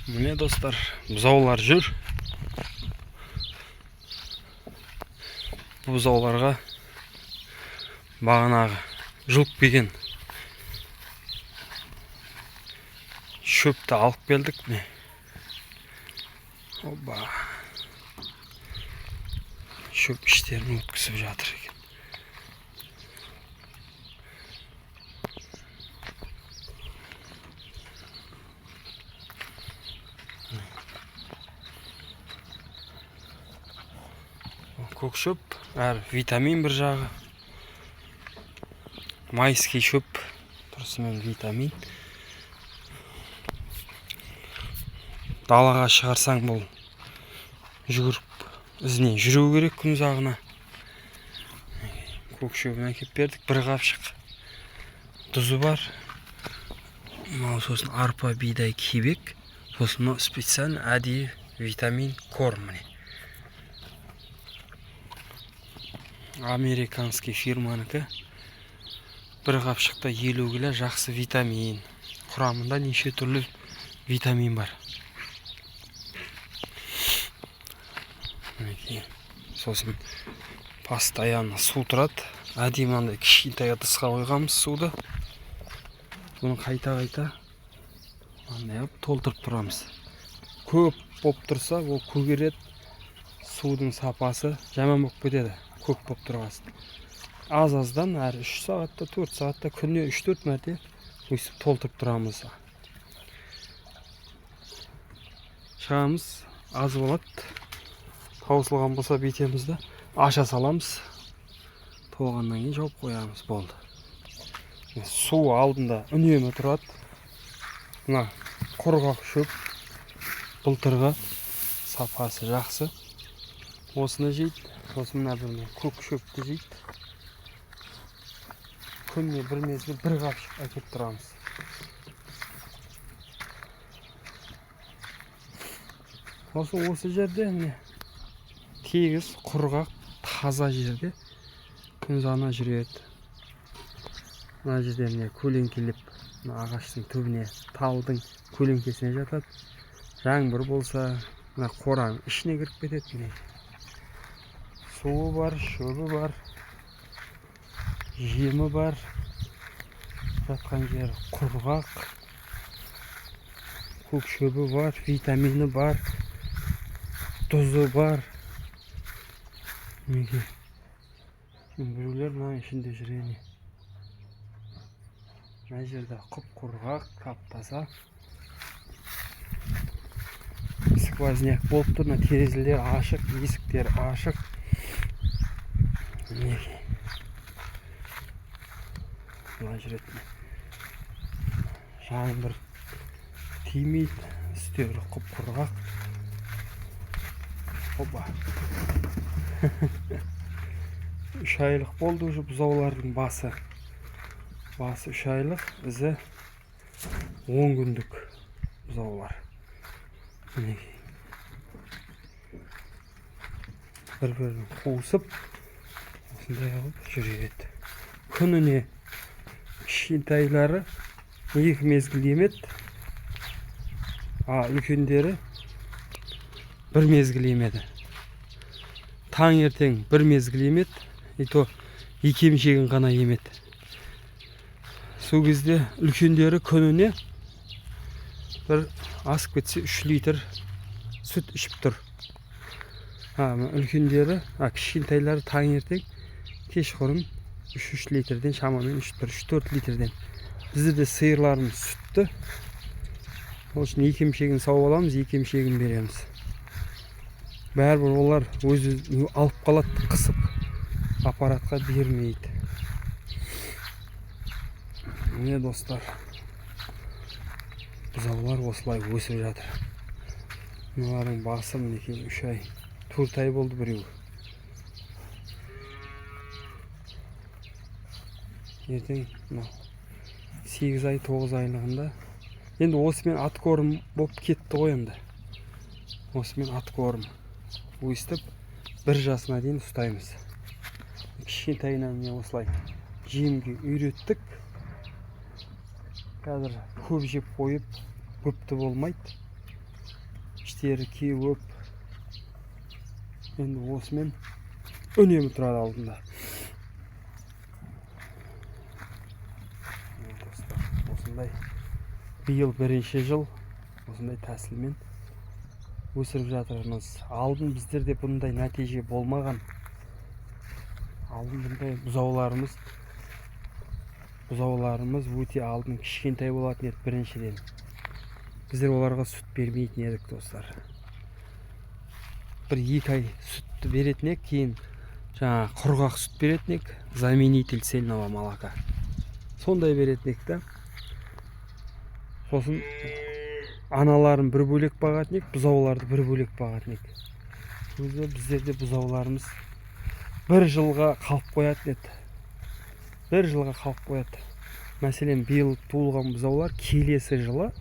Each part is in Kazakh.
Міне, достар, бұзаулар жүр. Бұл бұзауларға бағанағы жұлып келген шөпті алып келдік, міне. Оба. Шөп іштерін өткізіп жатыр екен. Көк шөп, әрі витамин бір жағы. Майский шөп тұрысымен витамин. Далаға шығарсаң, бұл жүгіріп ізінен жүру керек күн ұзағына. Көк шөбін әкеліп бердік, бір қапшық. Тұзы бар. Мынау сосын арпа, бидай, кебек. Сосын мынау специально әдейі витамин корм, міне. Американский фирманікі. Бір қапшықта 50 кило жақсы витамин. Құрамында неше түрлі витамин бар. Мінекей. Сосын постоянно су тұрады. Әдейі мынандай кішкентай ыдысқа қойғанбыз суды. Бұны қайта-қайта мынандай қылып толтырып тұрамыз. Көп болып тұрса, ол көгереді. Судың сапасы жаман болып кетеді. Көп болып тұрғасын. Аз-аздан әр 3 сағатта, 4 сағатта, күніне 3-4 мәрте өйстіп толтырып тұрамыз. Шығамыз, аз болады. Таусылған болса, бүйтеміз да, аша саламыз. Толғаннан кейін жауып қоямыз, болды. Су алдында үнемі тұрады. Мына құрғақ шөп былтырғы, сапасы жақсы. Осыны жейді. Сосын мына бір көк шөпті жейді. Күніне бір мезгіл бір қапшық әкеліп тұрамыз. Сосын осы жерде, міне, тегіс, құрғақ, таза жерде күн ұзағына жүреді. Мына жерде, міне, көлеңкелеп, мына ағаштың түбіне, талдың көлеңкесіне жатады. Жаңбыр болса, мына қораның ішіне кіріп кетеді, міне. Суы бар, шөбі бар, жемі бар. Жатқан жері құрғақ. Көк шөбі бар, витамині бар, тұзы бар. Мінекей. Біреулер мынаның ішінде жүр, ене. Мына жерде құп құрғақ, тап таза. Сквозняк болып тұр, мына терезелер ашық, есіктер ашық. Мінекей. Былай жүреді. Жаңбыр тимейді, үстері құп құрғақ. Опа. 3 айлық болды уже бұзаулардың басы. Басы 3 айлық, ізі 10 күндік бұзаулар. Мінекей. Бір бірін қуысып, осындай қылып жүреді. Күніне кішкентайлары екі мезгіл емеді, а үлкендері бір мезгіл емеді. Таңертең бір мезгіл емеді, и то екі емшегін ғана емеді. Сол кезде үлкендері күніне бір асып кетсе 3 литр сүт ішіп тұр. А үлкендері, а кішкентайлары таңертең, кешқұрым 3-3 литрден, шамамен үш, бір 3-4 литрден. Бізде де сиырларымыз сүтті. Сол үшін екі емшегін сауып аламыз, екі емшегін береміз. Бәрібір олар өзі алып қалады қысып, аппаратқа бермейді. Міне, достар, бұзаулар осылай өсіп жатыр. Мыналардың басы, мінекей, 3 ай, 4 ай болды біреуі. Ертең мынау 8 ай, 9 айлығында. Енді осымен откорм болып кетті ғой енді. Осымен откорм. Өйстіп 1 жасына дейін ұстаймыз. Кішкентайынан, міне, осылай жемге үйреттік. Қазір көп жеп қойып, көпті болмайды. Іштері кеуіп, енді осымен үнемі тұрады алдында. Достар, осындай биыл бірінші жыл осындай тәсілмен өсіріп жатырмыз. Алдын біздерде бұндай нәтиже болмаған. Алдын бұндай бұзауларымыз өте алдын кішкентай болатын еді біріншіден. Біздер оларға сүт бермейтін едік, достар. Бір 2 ай сүтті беретін едік, кейін жаңа құрғақ сүт беретін едік, заменитель цельного молока. Сондай беретін едік та. Сосын аналарын бір бөлек бағатын едік, бұзауларды бір бөлек бағатын едік. Өзі біздерде бұзауларымыз бір жылға қалып қоятын еді. Бір жылға қалып қояды. Мәселен, биыл туылған бұзаулар келесі жылы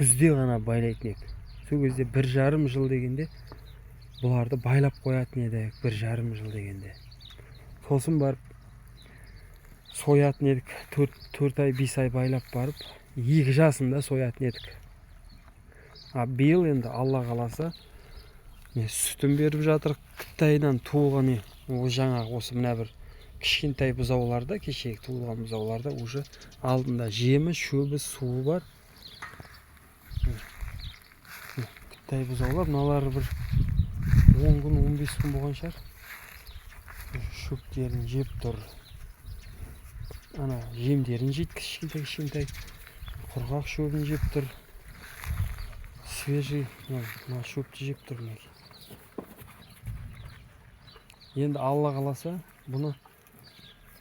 күзде ғана байлайтын едік. Сол кезде 1,5 жыл дегенде бұларды байлап қоятын едік, 1,5 жыл дегенде. Сосын барып соятын едік, 4 ай, 5 ай байлап барып, 2 жасында соятын едік. А биыл енді Алла қаласа, міне сүтін беріп жатыр. Қытайдан туылған о жаңағы осы мына бір кішкентай бұзауларда, кешегі туылған бұзауларда уже алдында жемі, шөбі, суы бар. Қытай бұзаулар, мыналары бір 10 күн, 15 күн болған шығар. Шөптерін жеп тұр. Ана жемдерін жейді, кішкентай кішкентай. Құрғақ шөбін жеп тұр. Свежий, мына шөпті жеп тұр мінекей. Енді Алла қаласа, бұны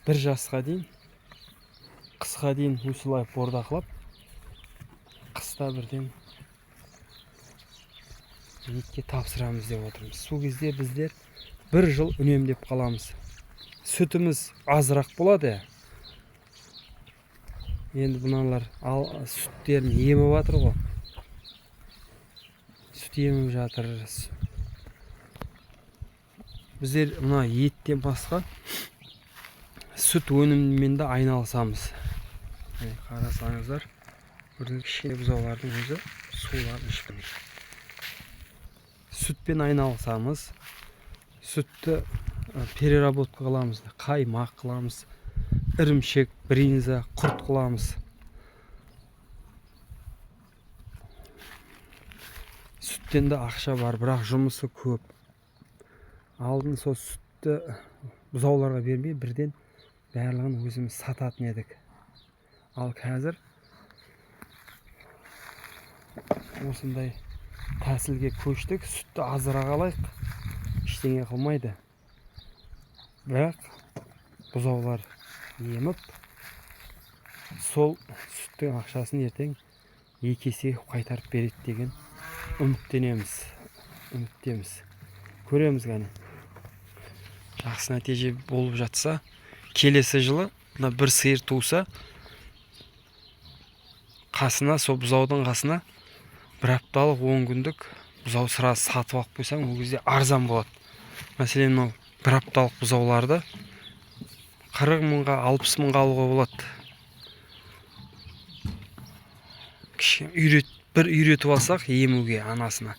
1 жасқа дейін, қысқа дейін осылай бордақылап, қыста бірден етке тапсырамыз деп отырмыз. Сол кезде біздер 1 жыл үнемдеп қаламыз. Сүтіміз азырақ болады. Енді мыналар сүттерін еміп жатыр ғой. Сүт еміп жатыр. Біздер мына еттен басқа сүт өнімімен де айналысамыз. Міне қарасаңыздар, көрдіңіз, кішкене бұзаулардың өзі суларын ішіп тұр. Сүтпен айналысамыз. Сүтті переработка қыламыз, қаймақ қыламыз, ірімшік, бринза, құрт қыламыз. Сүттен де ақша бар, бірақ жұмысы көп. Алдын сол сүтті бұзауларға бермей, бірден барлығын өзіміз сататын едік. Ал қазір осындай тәсілге көштік. Сүтті азырақ алайық, ештеңе қылмайды. Бірақ бұзаулар еміп, сол сүттің ақшасын ертең 2 есе қайтарып береді деген үміттенеміз. Үміттеміз. Көреміз кәне. Жақсы нәтиже болып жатса, келесі жылы мына бір сиыр туса, қасына, сол бұзаудың қасына бір апталық 10 күндік бұзау сразу сатып алып қойсаң, ол кезде арзан болады. Мәселен, мынау бір апталық бұзауларды 40 мыңға, 60 мыңға алуға болады. Кішкене бір үйретіп алсақ емуге анасына,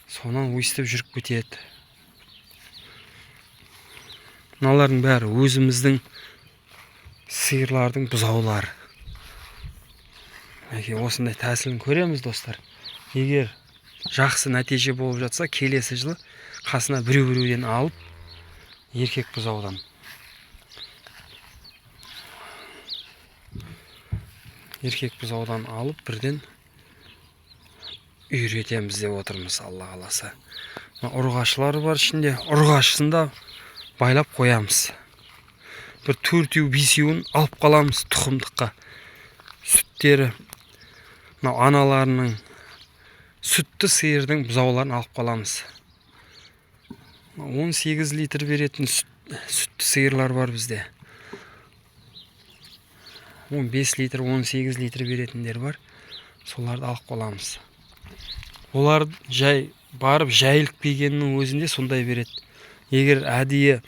сонан өйстіп жүріп кетеді. Мыналардың бәрі өзіміздің сиырлардың бұзаулары. Мінекей осындай тәсілін көреміз, достар. Егер жақсы нәтиже болып жатса, келесі жылы қасына біреу-біреуден алып, еркек бұзаудан. Еркек бұзаудан алып, бірден үйретеміз деп отырмыз, Алла қаласа. Мына ұрғашылар бар ішінде, ұрғашысын да байлап қоямыз. Бір төртеу, бесеуін алып қаламыз тұқымдыққа. Сүттері, мынау аналарының сүтті сиырдың бұзауларын алып қаламыз. 18 литр беретін сүтті сиырлар бар бізде. 15 литр, 18 литр беретіндер бар. Соларды алып қаламыз. Олар жай барып жайылып келгеннің өзінде сондай береді. Егер әдейі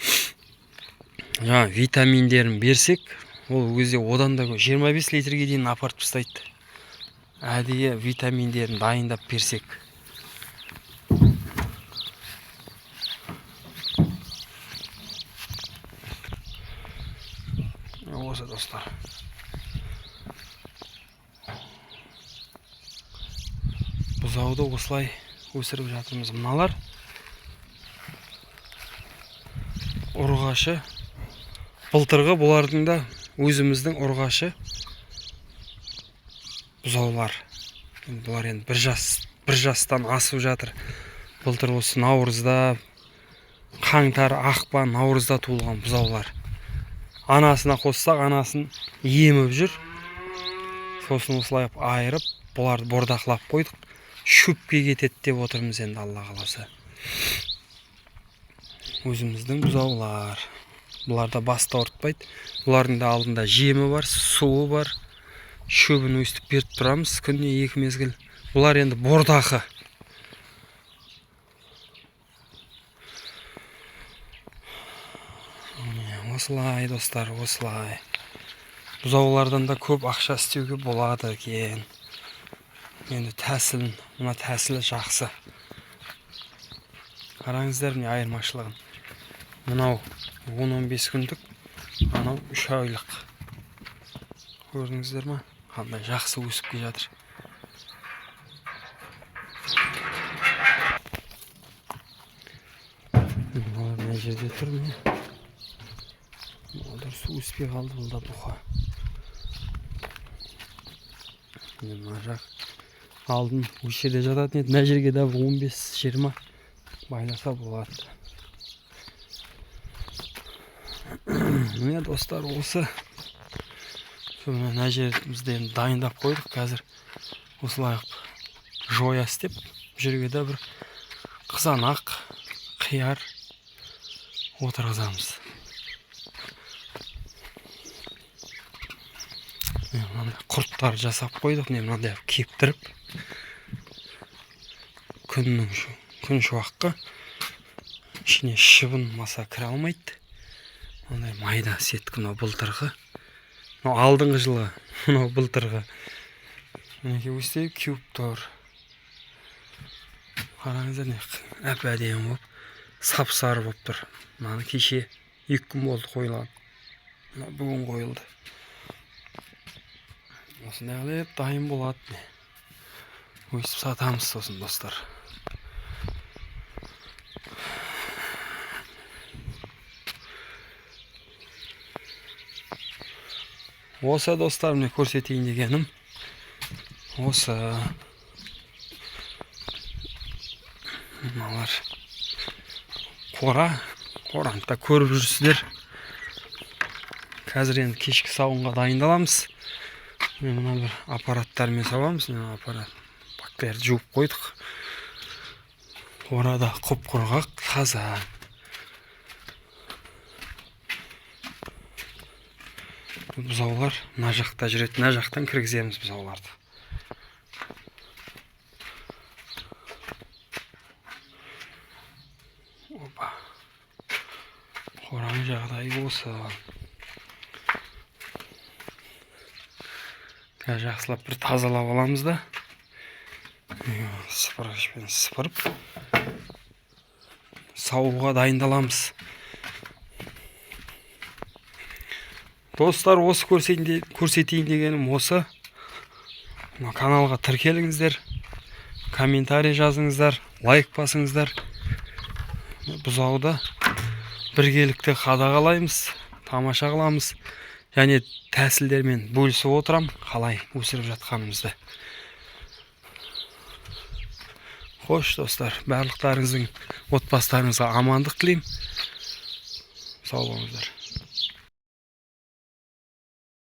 жаңа витаминдерін берсек, ол кезде одан да көп, 25 литрге дейін апарып тастайды. Әдейі витаминдерін дайындап берсек. Осы достар. Бұзауды осылай өсіріп жатырмыз. Мыналар ұрғашы. Былтырғы бұлардың да өзіміздің ұрғашы бұзаулар. Енді бұлар енді бір жастан асып жатыр. Былтыр осы наурызда, қаңтар, ақпан, наурызда туылған бұзаулар. Анасына қоссақ, анасын еміп жүр. Сосын осылай айырып, бұларды бордақылап қойдық. Шөпке кетеді деп отырмыз енді, Алла қаласа. Өзіміздің бұзаулар. Бұлар да басты ауыртпайды. Бұлардың да алдында жемі бар, суы бар. Шөбін өстіп беріп тұрамыз күніне 2 мезгіл. Бұлар енді бордақы. Осылай достар, осылай. Бұзаулардан да көп ақша істеуге болады екен. Енді тәсілін, мына тәсілі жақсы. Қараңыздар міне айырмашылығын. Мынау 10-15 күндік, анау 3 айлық. Көрдіңіздер ма? Қандай жақсы өсіп келе жатыр. Мыналар мына жерде тұр міне. Мыналар су өспей қалды, бұл да бұқа. Міне мына жақ алдын осы жерде жататын еді. Мына жерге де бір 15-20 байласа болады. Міне достар, осы мына жерімізді енді дайындап қойдық. Қазір осылай қылып жоя істеп, бұл жерге де бір қызанақ, қияр отырғызамыз. Міне мынандай құрттар жасап қойдық. Міне мынандай қылып кептіріп, күн шуаққа ішіне шыбын маса кіре алмайды. Мынандай майда сеткі, мынау былтырғы, мынау алдыңғы жылы, мынау былтырғы. Мінекей өстіп кеуіп тұр. Қараңыздар, міне әп-әдемі болып, сап-сары болып тұр. Мынаны кеше 2 күн болды қойылған. Мына бүгін қойылды. Осындай қылып дайын болады. Өстіп сатамыз сосын достар. Осы достар, міне көрсетейін дегенім осы. Мыналар қора, қораны да көріп жүрсіздер. Қазір енді кешкі сауынға дайындаламыз. Міне мына бір аппараттармен сауамыз. Мына аппарат бактерді жуып қойдық. Қорада құп-құрғақ, таза. Бұзаулар мына жақта жүреді, мына жақтан кіргіземіз бұзауларды. Опа. Қораның жағдайы осы. Қазір жақсылап бір тазалап аламыз да. Сыпырғышпен сыпырып саууға дайындаламыз. Достар, осы көрсетейін дегенім осы. Мына каналға тіркеліңіздер, комментарий жазыңыздар, лайк басыңыздар. Бұзауды біргелікті қадағалаймыз, тамаша қыламыз және тәсілдермен бөлісіп отырам, қалай өсіріп жатқанымызды. Қош достар, барлықтарыңыздың отбасыларыңызға амандық тілеймін. Сау болыңыздар.